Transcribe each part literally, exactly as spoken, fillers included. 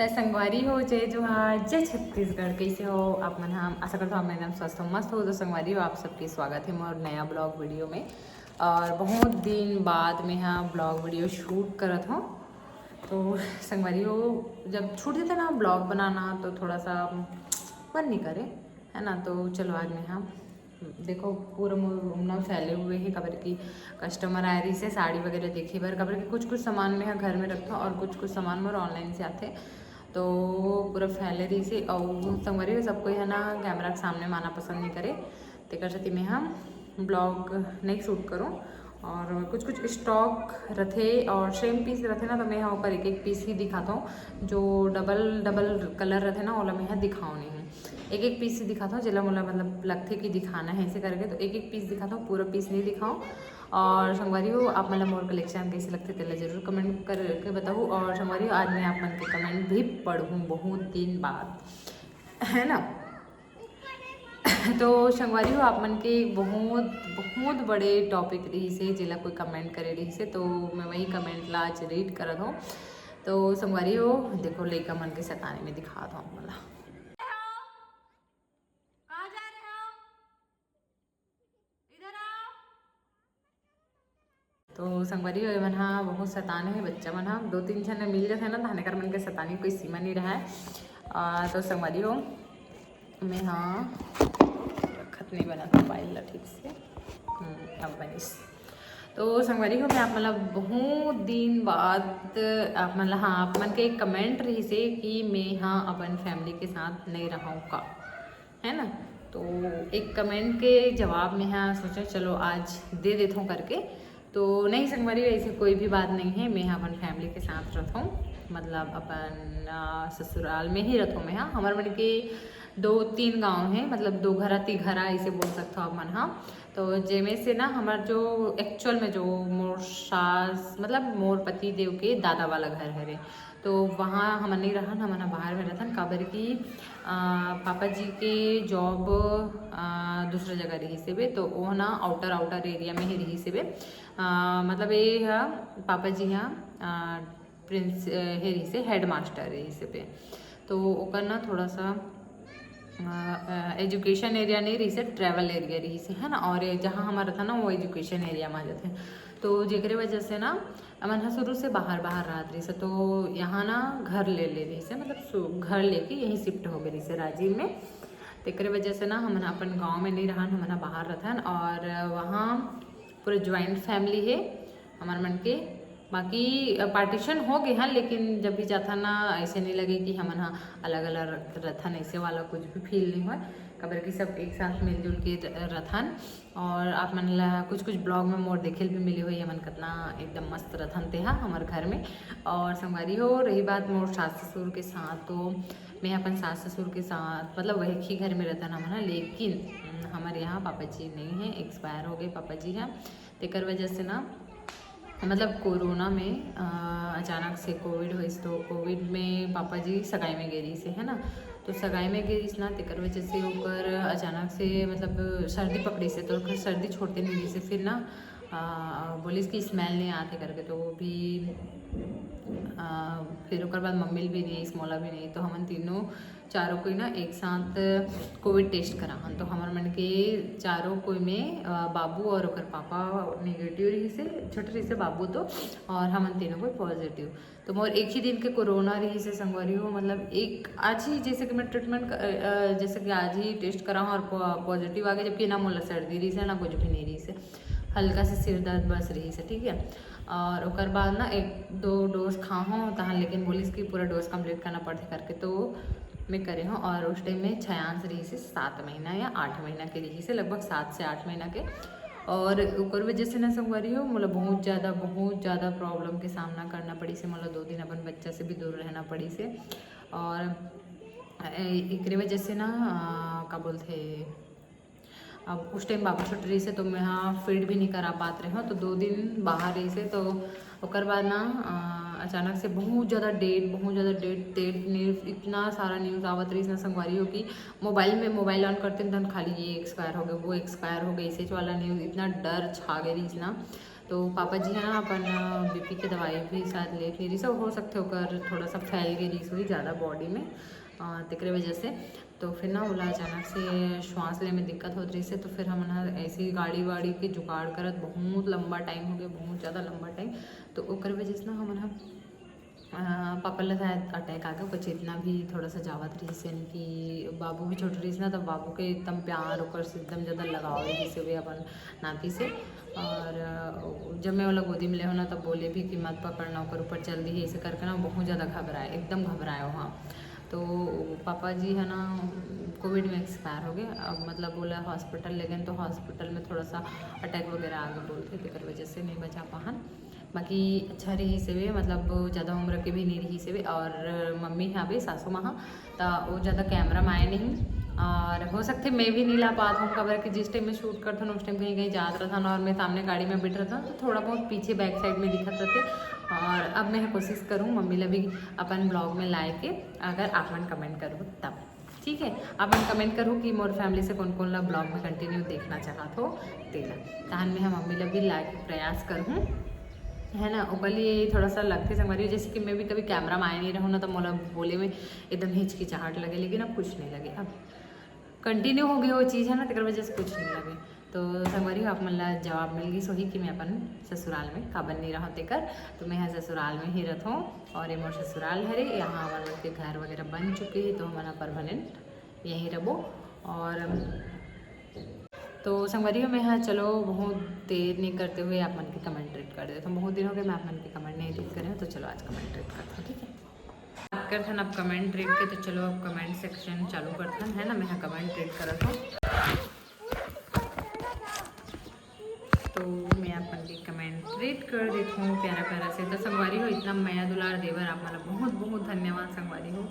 त संगवारी हो, जय जोहार, जय छत्तीसगढ़। कैसे हो आप मन? हम आशा करता हूँ आप मन एकदम स्वस्थ हो, मस्त हो। तो संगवारी हो, आप सबके स्वागत है मोर नया ब्लॉग वीडियो में। और बहुत दिन बाद में हाँ ब्लॉग वीडियो शूट करत हूँ। तो संगवारी हो, जब छूट जाता ना ब्लॉग बनाना तो थोड़ा सा मन नहीं करे, है ना। तो चलो आज मैं हाँ देखो पूरा मोर रूम ना फैले हुए है, काबर कि कस्टमर आए रहिसे साड़ी वगैरह देखे बर, काबर कि कुछ कुछ सामान मैं ह घर में रखथों और कुछ कुछ सामान मोर ऑनलाइन से आथे। तो पूरा फैले रहिसे। और संगवारी हो, सब कोई है ना कैमरा के सामने माना पसंद नहीं करे, तेकर सेती मैं हम ब्लॉग नहीं शूट करूँ। और कुछ कुछ स्टॉक रथे और सेम पीस रथे ना, तो मैं ह ओकर एक एक पीस ही दिखाता हूँ। जो डबल डबल कलर रथे ना, ओला मैं ह दिखाओ नहीं हूँ। एक एक पीस ही दिखाता हूँ, जेला मोला मतलब लगथे कि दिखाना है ऐसे करके, तो एक एक पीस दिखाता हूँ, पूरा पीस नहीं दिखाओ। और संगवारी हो, आप मन ला मोर कलेक्शन कैसे लगथे, तेला जरूर कमेंट करके बताहू। और संगवारी हो, आज मैं आप मन के कमेंट भी पढ़ूँ बहुत दिन बाद, है ना। तो संगवारी हो, आप मन के एक बहुत बहुत बड़े टॉपिक रहिसे, जेला कोई कमेंट करे रहिसे, तो मैं वही कमेंट ला आज रीड करत हूँ। तो संगवारी हो, देखो लइका मन के शैतानी में दिखात हूँ आप मन ला। कहाँ जा रहे हो? इधर आओ। तो संगवारी हो, एमन हा बहुत शैतान है बच्चा मन हा। दो तीन झन मिल जाथे ना, तहने कर मन के शैतानी कोई सीमा नहीं रहा है। आ, तो संगवारी हो, मैं हाँ रखत नहीं बना मोबाइल ला ठीक से। हम्म, अब बनिस। तो संगवारी हो, मैं आप मन ला बहुत दिन बाद आप मन ला, हाँ, आप मन के एक कमेंट रहिसे कि मैं हाँ अपन फैमिली के साथ नहीं रहूँ का, है ना। तो एक कमेंट के जवाब में हाँ सोचा चलो आज दे देथों करके। तो नहीं संगवारी, ऐसे कोई भी बात नहीं है, मैं अपन फैमिली के साथ रहथों, मतलब अपन आ, ससुराल में ही रहथों मैं। हाँ, हमारे मन के दो तीन गांव है, मतलब दो घरा ती घरा ऐसे बोल सकते हो आप मन। हाँ, तो जेमे से ना हमार जो एक्चुअल में जो मोर सास मतलब मोर पति देव के दादा वाला घर हरे, तो वहाँ हमन नहीं रहन, हमन ह बाहर में रहथन, काबर कि आ, पापा जी के जॉब आ, दूसरा जगह रहिस हेबे, तो वो ना आउटर आउटर एरिया में ही रहिस हेबे। आ, मतलब ये ह पापा जी ह आ, प्रिंस अ, हे रहिस हे, हेडमास्टर रहिस हेबे। तो ओकर ना थोड़ा सा एजुकेशन एरिया नहीं रहिस हे, ट्रैवल एरिया रहिस हे, है ना। और ये जहाँ हमारा था ना, वो एजुकेशन एरिया में आ जाते हैं। तो जेकरे वजह से ना हमन ह शुरू से बाहर बाहर रहत रहिस हे, तो यहाँ ना घर ले ले रहिस हे, मतलब सु- घर लेके यहीं शिफ्ट हो गए रहिस हे राजिम में। तेकरे वजह से ना हमन अपन गांव में नहीं रहन, हमन ह बाहर रहथन। और वहाँ पूरा ज्वाइंट फैमिली है हमार मन के। बाकी पार्टीशन हो गए हैं, लेकिन जब भी जाथा ना, ऐसे नहीं लगे कि हमन ह अलग अलग रथन, ऐसे वाला कुछ भी फील नहीं हुआ, काबर कि सब एक साथ मिलजुल के र- रथन। और आप मन ला कुछ कुछ ब्लॉग में मोर देखे ल भी मिले हुई, हमन कितना एकदम मस्त रथन तेहा हमार घर में। और संगवारी हो, रही बात मोर सास ससुर के साथ, तो मैं अपन सास ससुर के साथ मतलब वही ही घर में रथन हमन ह, लेकिन हमारे यहाँ पापा जी नहीं है, एक्सपायर हो गए पापा जी हैं। तेकर वजह से ना मतलब कोरोना में अ, अचानक से कोविड होइस, तो कोविड में पापा जी सगाई में गे रहिस हे, है ना। तो सगाई में गे रहिस ना, तेकर वजह से ओकर अचानक से मतलब सर्दी पकड़िस हे, तो ओकर सर्दी छोड़ते नहीं रहिस हे। फिर ना अ, बोलिस कि स्मेल नहीं आते करके, तो वो भी अ, फिर ओकर बाद मम्मी ल भी नहीं, मोला भी नहीं, तो हमन तीनों चारों कोई ना एक साथ कोविड टेस्ट कराहन। तो हमर मन के चारों कोई में अ, बाबू और ओकर पापा नेगेटिव रहिस हे, छोटे रहिस हे बाबू तो, और हमन तीनों कोई पॉजिटिव। तो मोर एक ही दिन के कोरोना रहिस हे संगवारी हो, मतलब एक आज ही जैसे कि मैं ट्रीटमेंट जैसे कि आज ही टेस्ट कराहूँ और पॉजिटिव आ गया, जबकि ना मोला सर्दी रहिस हे ना कुछ भी नहीं रहिस हे, हल्का से सिर दर्द बस रहिस हे, ठीक है। और ओकर बाद ना एक दो डोज खाहूँ तहाँ, लेकिन बोलिस कि पूरा डोज कंप्लीट करना पड़थे करके, तो मैं करे हूँ। और उस टाइम में छयांश रहिस हे सात महीना या आठ महीना के रहिस हे, लगभग सात से आठ महीना के। और ओकर वजह से ना संगवारी हो, मोला बहुत ज़्यादा बहुत ज़्यादा प्रॉब्लम के सामना करना पड़िस हे, मोला दो दिन अपन बच्चा से भी दूर रहना पड़िस हे। और ए- एकरे वजह से ना अ, का बोलथे, अब उस टाइम बाबू छोटे रहिस हे, तो मैं हाँ फीड भी नहीं करा पात रहे हूँ, तो दो दिन बाहर रहिस हे। तो ओकर बाद ना अ, अचानक से बहुत ज़्यादा डेट, बहुत ज़्यादा डेट डेट न्यूज़, इतना सारा न्यूज़ आवत रहिस ना संगवारी हो कि मोबाइल में मोबाइल ऑन करते तहन खाली ये एक्सपायर हो गए, वो एक्सपायर हो गए, ऐसे वाला न्यूज़, इतना डर छा गए रहिस ना। तो पापा जी ह ना अपन बीपी के दवाई भी शायद लेत नइ रिहिस, हो सकथे ओकर थोड़ा सा फैल गे रिहिस होही ज़्यादा बॉडी में, अ, तेकरे वजह से। तो फिर ना ओला अचानक से श्वास ले में दिक्कत होत रहिस हे, तो फिर हमन ह ऐसे ही गाड़ी वाड़ी के जुगाड़ करत बहुत लंबा टाइम हो गया, बहुत ज़्यादा लंबा टाइम। तो ओकर वजह से ना हमन ह अ, पापा ल शायद अटैक आ गया, ओकर चेतना भी थोड़ा सा जावत रहिस, यानी कि बाबू भी छोटे रहिस ना, तब बाबू के एकदम प्यार, ओकर से एकदम ज़्यादा लगाव रहिस हे अपन नाती से। और, अ, जब मैं ओला गोदी में ले हो ना, तब बोले भी कि मत पकड़ना, ओकर ऊपर चल दी, ऐसे करके ना बहुत ज़्यादा घबराए, एकदम घबराए हो। हाँ, तो पापा जी है ना, कोविड में एक्सपायर हो गए। अब मतलब बोला हॉस्पिटल ले गए, तो हॉस्पिटल में थोड़ा सा अटैक वगैरह आ गए बोल के, तेकर वजह से नहीं बचा पाहन। बाकी अच्छा रहिस हवे, मतलब ज़्यादा उम्र के भी नहीं रहिस हवे। और मम्मी हवे, सासू माँ ह, त वो ज़्यादा कैमरा में आए नहीं। और हो सकथे मैं भी नहीं ला पात हूँ, काबर कि जिस टाइम में शूट करथन उस टाइम कहीं कहीं जात रहथन और मैं सामने गाड़ी में बैठ रहथन, तो थोड़ा बहुत पीछे बैक साइड में दिखत रहथे। और अब मैं कोशिश करूँ मम्मी ला भी अपन ब्लॉग में लाए के, अगर आप मन कमेंट करो तब। ठीक है, आप मन कमेंट करो कि मोर फैमिली से कौन कौन ला ब्लॉग में कंटिन्यू देखना चाहत हो, तेला। तहन मैं हम मम्मी ला भी लाए के प्रयास करहूँ, है ना। ओकर लिए थोड़ा सा लगथे संगवारी, जैसे कि मैं भी कभी कैमरा में आए नहीं रहूँ ना, तो मोला बोले में एकदम हिचकिचाहट लगे, लेकिन अब कुछ नहीं लगे, अब कंटिन्यू हो गई वो चीज़, है ना, तेकर वजह से कुछ नहीं लगे। तो संगवारी हो, आप मन ला जवाब मिल गई होही कि मैं अपन ससुराल में काबर नहीं रहूँ तेकर। तो मैं ह ससुराल में ही रहूँ और ये मोर ससुराल हरे। यहाँ हमन लोग के घर वगैरह बन चुके हैं, तो हमन ह परमानेंट यहीं रहबो। और तो संगवारी हो, मैं ह चलो बहुत देर नहीं करते हुए आप मन के कमेंट रीड कर देता हूँ। बहुत दिन हो गए मैं आप मन के कमेंट नहीं रीड करे हूँ, तो चलो आज कमेंट रीड करता हूँ, ठीक है। बात करथन अब कमेंट रीड के, तो चलो अब कमेंट सेक्शन चालू करथन, है ना। मैं ह कमेंट रीड करत हूँ, तो मैं आप मन के कमेंट रीड कर देत हूँ प्यारा प्यारा से। तो संगवारी हो, इतना मया दुलार देबर आप मन ला बहुत बहुत धन्यवाद संगवारी हो।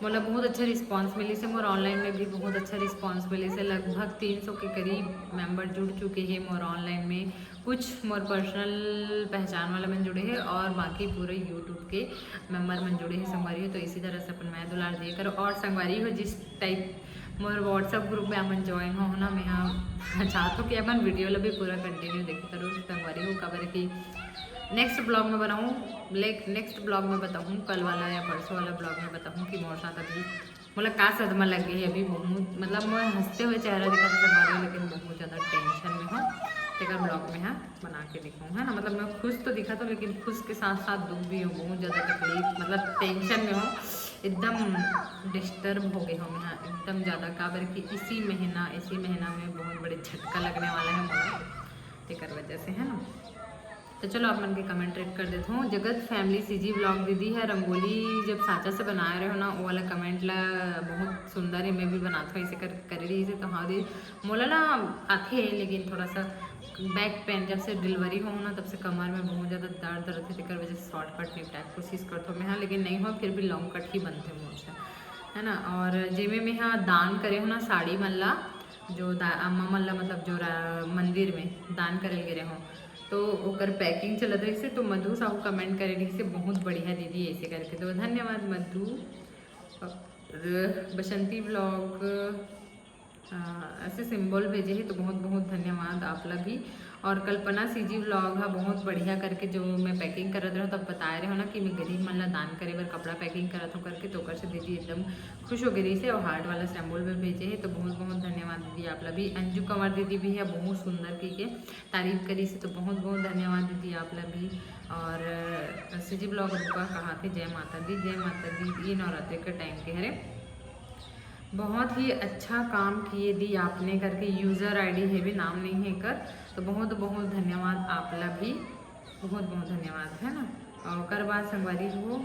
मोला बहुत अच्छा रिस्पॉन्स मिलिस हे, मोर ऑनलाइन में भी बहुत अच्छा रिस्पॉन्स मिलिस हे। लगभग तीन सौ के करीब मेंबर जुड़ चुके हैं मोर ऑनलाइन में। कुछ मोर पर्सनल पहचान वाला मन जुड़े हैं और बाकी पूरे यूट्यूब के मेंबर मन जुड़े हैं संगवारी हो। तो इसी तरह से अपन मया दुलार दिए करो। और संगवारी हो, जिस टाइप मोर WhatsApp ग्रुप में अपन ज्वाइन हो ना, मैं ह चाहत हूँ कि अपन वीडियो ला भी पूरा कंटिन्यू देखे करो संगवारी हो, काबर कि नेक्स्ट ब्लॉग में बनाऊँ, लाइक नेक्स्ट ब्लॉग में बताऊँ, कल वाला या परसों वाला ब्लॉग में बताऊँ कि मोर साथ अभी मोला का सदमा लग गई है। अभी बहुत, मतलब मैं हंसते हुए चेहरा दिखा था संगवारी, लेकिन बहुत ज़्यादा टेंशन में हूँ। तेकर ब्लॉग में हाँ बना के दिखाऊँ, है ना। मतलब मैं खुश तो दिखा था, लेकिन खुश के साथ साथ दुख भी हूँ, बहुत ज़्यादा तकलीफ, मतलब टेंशन में हूँ, एकदम डिस्टर्ब हो गई हूँ मैं, हाँ, एकदम ज़्यादा। काबर कि इसी महीना, इसी महीना में बहुत बड़े झटका लगने वाला है मोला, तेकर वजह से, है ना। तो चलो आप मन के कमेंट रीड कर देता हूँ। जगत फैमिली सीजी व्लॉग दीदी है, रंगोली जब सांचा से बनाए रहे हो ना, वो वाला कमेंट ला बहुत सुंदर है, मैं भी बनात हूँ, ऐसे कर कर रही से। तो हाँ दीदी, मोला ना आथे, लेकिन थोड़ा सा बैक पेन, जब से डिलीवरी हो ना तब से कमर में बहुत ज़्यादा दर्द रहते, तेकर वजह से शॉर्टकट निपटाए के कोशिश करत हूँ मैं, हाँ, लेकिन नहीं हो, फिर भी लॉन्ग कट ही बनते मोर से, है ना। और जेमे में हाँ दान करे हो ना साड़ी मन ला, जो दा-, अम्मा मन ला, मतलब जो रा-, मंदिर में दान करे गे रहे हो, तो ओकर पैकिंग चलत रहिसे, तो मधु साहू कमेंट करे रहिसे, "बहुत बढ़िया दीदी", ऐसे करके। तो धन्यवाद मधु। और बसंती व्लॉग, अ, ऐसे सिंबल भेजे हे, तो बहुत बहुत धन्यवाद आप ला भी। और कल्पना सीजी व्लॉग हा बहुत बढ़िया करके, जो मैं पैकिंग करत रहो तब बताए रहे हो ना कि मैं गरीब मन ला दान करे बर कपड़ा पैकिंग करत हो करके, तो ओकर से दीदी एकदम खुश हो गई रहिसे और हार्ट वाला सिंबल भी भेजे हे, तो बहुत बहुत धन्यवाद दीदी आप ला भी। अंजू कंवर दीदी भी है बहुत सुंदर की के तारीफ करिसे, तो बहुत बहुत धन्यवाद दीदी आप ला भी। और अ, सीजी ब्लॉग रूपा कहा थे, जय माता दी, जय माता दी। ये नवरात्रि के टाइम के हरे, बहुत ही अच्छा काम किए दी आपने करके, यूजर आईडी हेवे, नाम नहीं है कर, तो बहुत बहुत धन्यवाद आप ला भी, बहुत बहुत धन्यवाद, है ना। और ओकर बाद संगवारी हो,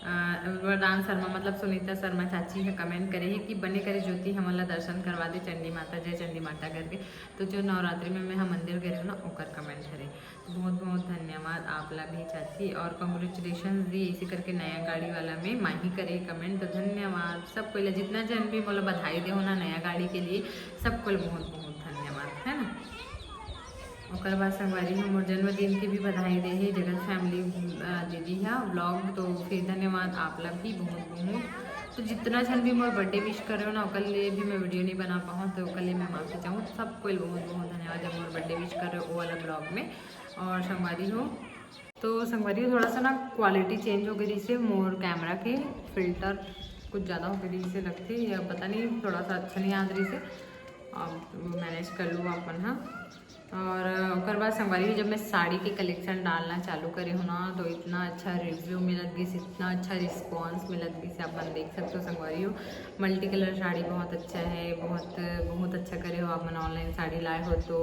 अ, वरदान शर्मा, मतलब सुनीता शर्मा चाची ह कमेंट करे हे कि बने करे ज्योति हमन ला दर्शन करवा दे चंडी माता, जय चंडी माता करके। तो जो नवरात्रि में मैं ह मंदिर गए रहे ना, ओकर कमेंट हरे। बहुत बहुत धन्यवाद आप ला भी चाची, और कॉन्ग्रेचुलेशन दी, इसी करके नया गाड़ी वाला में माही करे कमेंट, तो धन्यवाद सब कोई ला, जितना जन भी मोला बधाई दे हो ना नया गाड़ी के लिए, सब कोई ला बहुत बहुत धन्यवाद, है ना। ओकर बाद संगवारी हो मोर जन्मदिन के भी बधाई दे हे जगत फैमिली, अ, दीदी हा व्लॉग, तो फिर धन्यवाद आप ला भी बहुत बहुत। तो जितना झन भी मोर बर्थडे विश करे हो ना, ओकर लिए भी मैं वीडियो नहीं बना पाऊँ, तो ओकर लिए मैं माफी चाहूँ। सब कोई बहुत बहुत धन्यवाद, जब मोर बर्थडे विश करे हो वो वाला ब्लॉग में। और संगवारी हो, तो संगवारी हो, थोड़ा सा ना क्वालिटी चेंज हो गई रहिसे, मोर कैमरा के फिल्टर कुछ ज़्यादा हो गई रहिसे लगथे, या पता नहीं, थोड़ा सा अच्छा नहीं आत रहिसे। अब मैनेज कर लूँ अपन, हाँ। और ओकर बाद संगवारी हो, जब मैं साड़ी के कलेक्शन डालना चालू करे हूँ ना, तो इतना अच्छा रिव्यू मिलत गिस, इतना अच्छा रिस्पॉन्स मिलत गिस, आप मन देख सकते हो संगवारी हो। मल्टी कलर साड़ी बहुत अच्छा है, बहुत बहुत अच्छा करे हो आप मन, ऑनलाइन साड़ी लाए हो तो।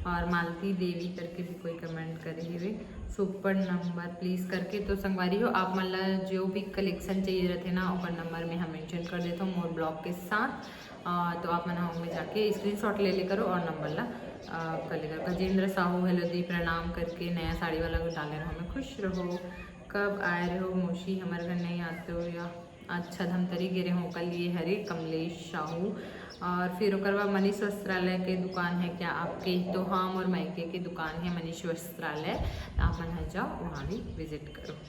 और मालती देवी करके भी कोई कमेंट करे हेवे, सुपर नंबर प्लीज करके। तो संगवारी हो, आप मन ला जो भी कलेक्शन चाहिए रहते ना, ओकर नंबर में हम मेंशन कर देता हूँ मोर ब्लॉग के साथ। आ, तो आप मन ओमे जाके स्क्रीनशॉट ले ले करो और नंबर ला आ, कर ले करो। गजेंद्र साहू, हेलो दी, प्रणाम करके नया साड़ी वाला को डाले रहो, मैं खुश रहो। कब आए रहे हो मौसी, हमारे घर नहीं आते हो या? अच्छा, धमतरी गे रहे हो कल, ये हरे कमलेश साहू। और फिर ओकर बाद मनीष वस्त्रालय के दुकान है क्या आपके? तो हाँ, मोर मायके के दुकान है मनीष वस्त्रालय, आप मन ह जाओ, वहाँ भी विजिट करो।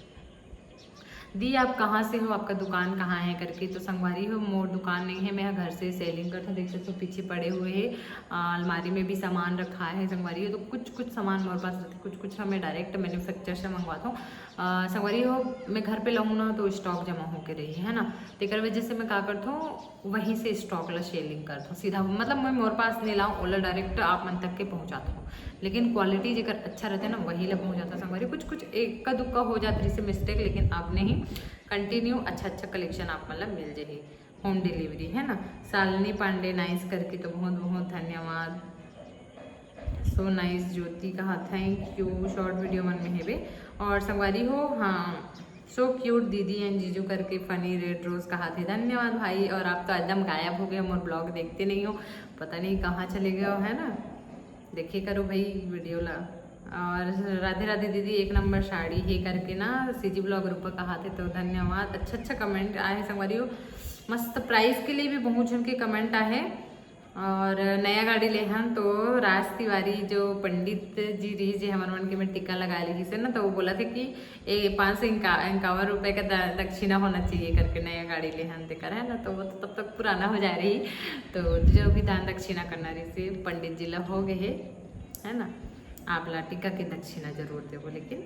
दी, आप कहाँ से हो, आपका दुकान कहाँ है करके। तो संगवारी हो, मोर दुकान नहीं है, मैं घर से सेलिंग करता हूँ। देख सकते हो पीछे पड़े हुए है आ, अलमारी में भी सामान रखा है संगवारी हो। तो कुछ कुछ सामान मोर पास रहते, कुछ कुछ हमें डायरेक्ट मैन्युफैक्चर से मंगवाता हूँ। आ, संगवारी हो, मैं घर पे लाऊँ ना तो स्टॉक जमा होके रही है ना, तेकर वजह से मैं का करता हूँ, वहीं से स्टॉक ला सेलिंग करता हूँ सीधा, मतलब मैं मोर पास नहीं लाऊँ, ओला डायरेक्ट आप मन तक के पहुँचाता हूँ। लेकिन क्वालिटी जेकर अच्छा रहता है ना, वही ला पहुँचाता हूँ संगवारी। कुछ कुछ एक का दुक्का हो जात रहिसे मिस्टेक, लेकिन अब नहीं, कंटिन्यू अच्छा अच्छा कलेक्शन आप मन ला मिल जाही होम डिलीवरी, है ना। शालिनी पांडे नाइस करके तो बहुत बहुत धन्यवाद। सो नाइस ज्योति कहा थैंक यू, शॉर्ट वीडियो मन में हेबे। और संगवारी हो, हाँ, सो क्यूट दीदी एंड जीजू करके फनी रेड रोज कहा थे, धन्यवाद भाई। और आप तो एकदम गायब हो गए, मोर ब्लॉग देखते नहीं हो, पता नहीं कहाँ चले गए हो, है ना। देखे करो भाई वीडियो ला। और राधे राधे दीदी, एक नंबर साड़ी है करके ना सीजी ब्लॉग रूपा कहा थे, तो धन्यवाद। अच्छा अच्छा कमेंट आए हैं संगवारी हो, मस्त प्राइस के लिए भी बहुत झन के कमेंट आए हैं। और नया गाड़ी लेहन तो राज तिवारी जो पंडित जी रही, जे हमर मन के में टीका लगा ली से ना, तो वो बोला थे कि ए पाँच सौ इक्यावन रुपए का द-, दक्षिणा होना चाहिए करके नया गाड़ी लेहन तेकर, है ना। तो वो तो तब तक पुराना हो जा रही, तो जो भी दान दक्षिणा करना रही से पंडित जी ला हो गए है, है ना। आप ला टीका के दक्षिणा जरूर देवो। लेकिन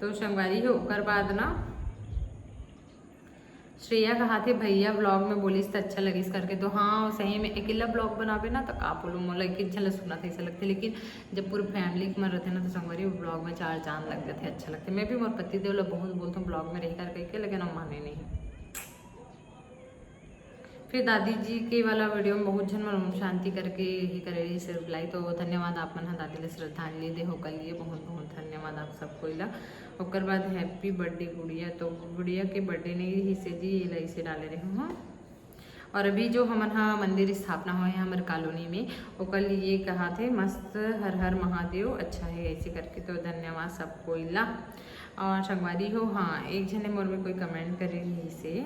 तो संगवारी हो, ओकर बाद ना श्रेया कहा थे भैया ब्लॉग में बोलिस त अच्छा लगिस करके। तो हाँ, सही में अकेला ब्लॉग बनाबे ना, तो का बोलूँ, मोला एक झन ला सुनना था ऐसा लगते, लेकिन जब पूरे फैमिली के मन रहते ना, तो संगवारी ब्लॉग में चार चांद लग जाते, अच्छा लगते। मैं भी मोर पति देव ला बहुत बोलता हूँ ब्लॉग में रही कर करके, लेकिन हम माने नहीं। फिर दादी जी के वाला वीडियो में बहुत झन मन ओम शांति करके ही करे रही से रिप्लाई, तो धन्यवाद आप मन ह दादी ला श्रद्धांजलि दे हो कर लिए, बहुत बहुत धन्यवाद आप सब कोई ला। ओकर बाद हैप्पी बर्थडे गुड़िया, तो गुड़िया के बर्थडे नहीं रही से जी, ये ला इसे डाले रहे हूँ। और अभी जो हमन हा मंदिर स्थापना होए है हमर कॉलोनी में, ओकर लिए कहा थे मस्त हर हर महादेव अच्छा है ऐसे करके, तो धन्यवाद सब कोई ला। और संगवारी हो, हाँ, एक झने मोर में कोई कमेंट करे रही से,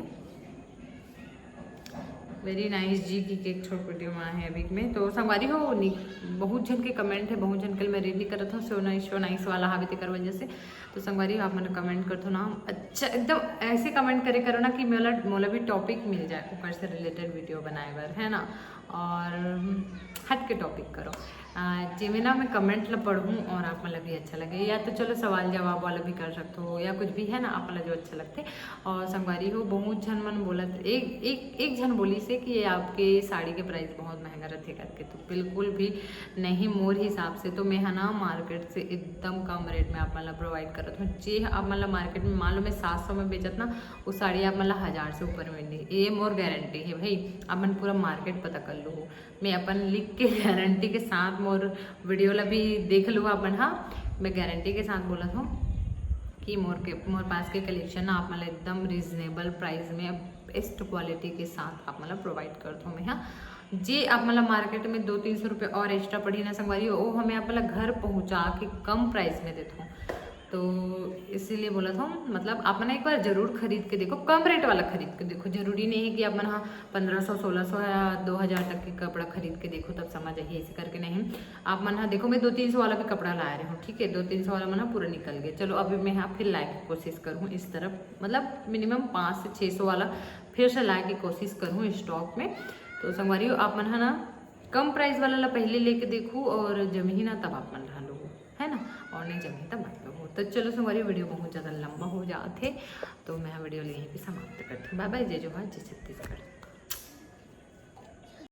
वेरी नाइस जी की केक छोट वीडियो में है अभी में। तो संगवारी हो, नि-, बहुत झन के कमेंट है, बहुत झन के मैं रीड नहीं करत हूँ। सो नाइस, सो नाइस वाला हावे तेकर वजह से। तो संगवारी हो, आप मन कमेंट करथो ना, अच्छा एकदम ऐसे कमेंट करे करो ना कि मोला, मोला भी टॉपिक मिल जाए ओकर से रिलेटेड वीडियो बनाए बर, है ना। और हम्म, हट के टॉपिक करो। आ, जेमे ना मैं कमेंट ला पढ़ूँ और आप मन ला भी अच्छा लगे, या तो चलो सवाल जवाब वाला भी कर सकते हो, या कुछ भी है ना आप मन ला जो अच्छा लगते। और संगवारी हो, बहुत झन मन बोलत, एक एक एक झन बोली से कि ये आपके साड़ी के प्राइस बहुत महंगा रहते करके, तो बिल्कुल भी नहीं। मोर हिसाब से तो मैं है ना मार्केट से एकदम कम रेट में आप मन ला प्रोवाइड करत हूँ। जे आप मन ला मार्केट में मान लो मैं सात सौ में बेचत ना, वो साड़ी आप मन ला हज़ार से ऊपर में मिली, ये मोर गारंटी है भाई। आप मन पूरा मार्केट पता कर लो हो, मैं अपन लिख के गारंटी के साथ मोर वीडियो ला भी देख लो आप मन। हाँ, मैं गारंटी के साथ बोलत हूँ कि मोर के, मोर पास के कलेक्शन ना आप मन ला एकदम रीजनेबल प्राइस में बेस्ट क्वालिटी के साथ आप मन ला प्रोवाइड करत हूँ मैं। हाँ, जे आप मन ला मार्केट में दो तीन सौ रुपये और एक्स्ट्रा पड़ी ना संगवारी, वो हमें आप मन ला घर पहुँचा के कम प्राइस में देत हूँ। तो इस इसीलिए बोलत हूँ, मतलब आप मन एक बार जरूर खरीद के देखो, कम रेट वाला खरीद के देखो। जरूरी नहीं है कि आप मन ह पंद्रह सौ, सोलह सौ या दो हज़ार तक के कपड़ा खरीद के देखो तब समझ आही, ऐसे करके नहीं। आप मन ह देखो, मैं दो तीन सौ वाला भी कपड़ा लाए रहे हूँ, ठीक है, दो तीन सौ वाला मन ह पूरा निकल गए। चलो अभी मैं यहाँ फिर लाए के कोशिश करूँ इस तरफ, मतलब मिनिमम पाँच से छः सौ वाला फिर से लाए के कोशिश करूँ स्टॉक में। तो संगवारी हो, आप मन ह ना कम प्राइस वाला ला पहले लेके देखू और जमही ना तब आप मन ला लो, है ना, और नहीं जमही तब मत लो। तो चलो संगवारी, वीडियो बहुत ज़्यादा लंबा हो जात हे, तो मैं वीडियो ला यहीं पे समाप्त करती हूँ। बाय बाय, जय जोहार, जय छत्तीसगढ़।